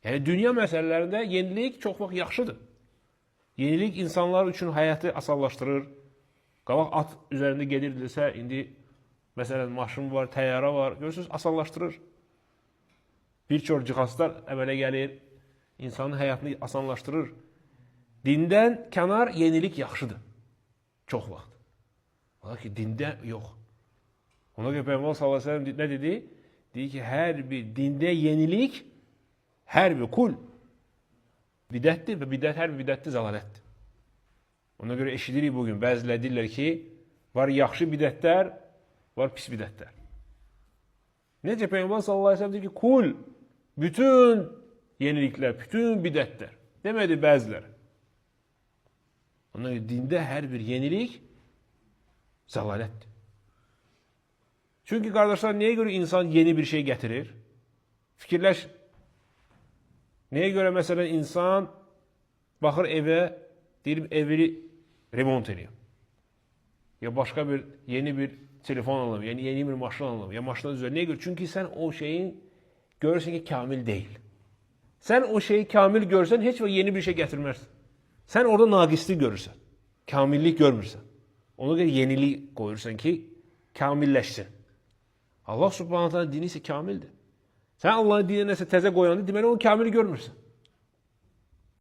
Yəni dünya məsələlərində yenilik çox vaxt yaxşıdır. Yenilik insanlar üçün həyatı asanlaşdırır. Qabaq at üzərində gedirdisə, indi məsələn maşın var, təyyarə var, görürsünüz, asanlaşdırır. Bir çox cihazlar əmələ gəlir, insanın həyatını asanlaşdırır. Dindən kənar yenilik yaxşıdır. Çox vaxt. Lakin dində yox. Ona görə Peyğəmbər sallallahu əleyhi və səlləm nə dedi? Deyir ki, hər bir dində yenilik, hər bir kul bidətdir və bidət hər bir bidətdir, zəlalətdir. Ona görə eşidirik bugün, bəziləri deyirlər ki, var yaxşı bidətlər, var pis bidətlər. Necə Peyğəmbər sallallahu əleyhi və səlləm deyir ki, kul, bütün yeniliklər, bütün bidətlər. Demədi bəziləri. Ona görə dində hər bir yenilik zəlalətdir. Çünki qardaşlar, niyə görə insan yeni bir şey gətirir? Fikirləş. Nəyə görə məsələn insan baxır evə, deyir evi remont eləyim. Ya başqa bir yeni bir telefon alım, yəni yeni bir maşın alım, ya maşına düzəl. Nəyə görə? Çünki sən o şeyin görürsən ki, kamil deyil. Sən o şeyi kamil görsən, heç vaxt yeni bir şey gətirməzsən. Sən orada naqislik görürsən. Kamillik görmürsən. Ona görə yenilik qoyursan ki, kamilləşsin. Allah Subhanahu taala dini isə kamildir. Sən Allahın dininə nəsə təzə qoyanda, deməli onu kamil görmürsən.